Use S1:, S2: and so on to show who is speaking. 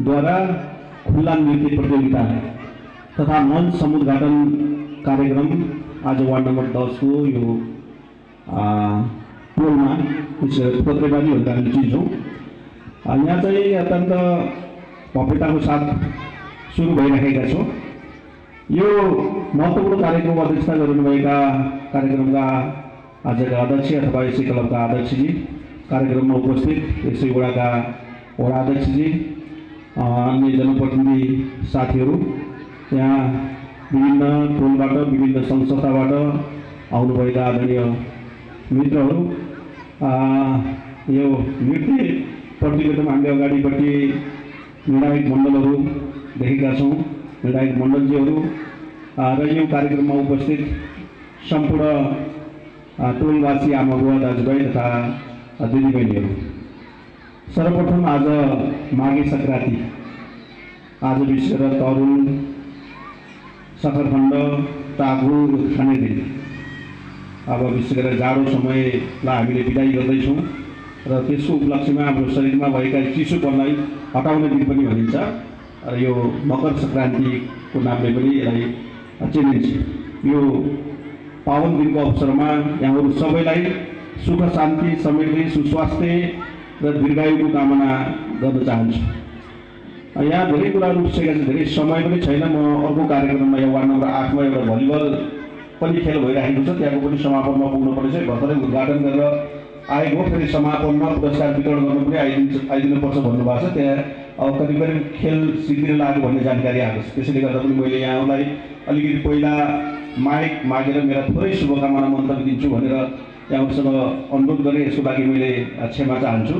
S1: द्वारा खुल्ला नृत्य प्रतियोगिता तथा मंच समुद्घाटन कार्यक्रम आज वार्ड नंबर 10 को यो टोलमा पत्रेबारी भन्दा चिज हो। यहाँ चाहिँ अत्यन्त भव्यताको साथ सुरु भइरहेका छौँ। यो महत्त्वपूर्ण कार्यक्रमको अध्यक्षता गर्नुभएका कार्यक्रमका आजका अध्यक्ष अथवा यसै क्लबका अध्यक्षजी, कार्यक्रममा उपस्थित यसै वडाका वडा अध्यक्षजी, अन्य जनप्रतिनिधि साथीहरू, यहाँ विभिन्न टोलबाट विभिन्न सङ्घ संस्थाबाट आउनुभएका आदरणीय मित्रहरू, यो नृत्य प्रतियोगितामा हामीले अगाडिपट्टि निर्णायक मण्डलहरू देखेका छौँ, निर्णायक मण्डलजीहरू र यो कार्यक्रममा उपस्थित सम्पूर्ण टोलवासी आमा बुवा दाजुभाइ तथा दिदीबहिनीहरू। सर्वप्रथम आज माघे सङ्क्रान्ति, आज विशेष गरेर तरुल, सखरखण्ड, टागु खाने दिन। अब विशेष गरेर जाडो समयलाई हामीले बिदाई गर्दैछौँ र त्यसको उपलक्ष्यमा हाम्रो शरीरमा भएका चिसोपनलाई हटाउने दिन पनि भनिन्छ र यो मकर सङ्क्रान्तिको नामले पनि यसलाई चिनिन्छ। यो पावन दिनको अवसरमा यहाँहरू सबैलाई सुख शान्ति समृद्धि सुस्वास्थ्य र दीर्घायुको कामना गर्न चाहन्छु। यहाँ धेरै कुराहरू उठिसकेका छन्, धेरै समय पनि छैन। म अर्को कार्यक्रममा यहाँ वार्ड नम्बर 8 मा एउटा भलिबल पनि खेल भइरहेको छ, त्यहाँको पनि समापनमा पुग्नुपर्छ। भर्खरै उद्घाटन गरेर आएको, फेरि समापनमा पुरस्कार वितरण गर्नु पनि आइदिनुपर्छ भन्नुभएको छ। त्यहाँ अब करिब करिब खेल सिद्धिन लाग्यो भन्ने जानकारी आएको छ। त्यसैले गर्दा पनि मैले यहाँलाई अलिकति पहिला माइक मागेर मेरा थोरै शुभकामना मन्तव्य दिन्छु भनेर यहाँहरूसँग अनुरोध गरेँ। यसको लागि मैले क्षमा चाहन्छु।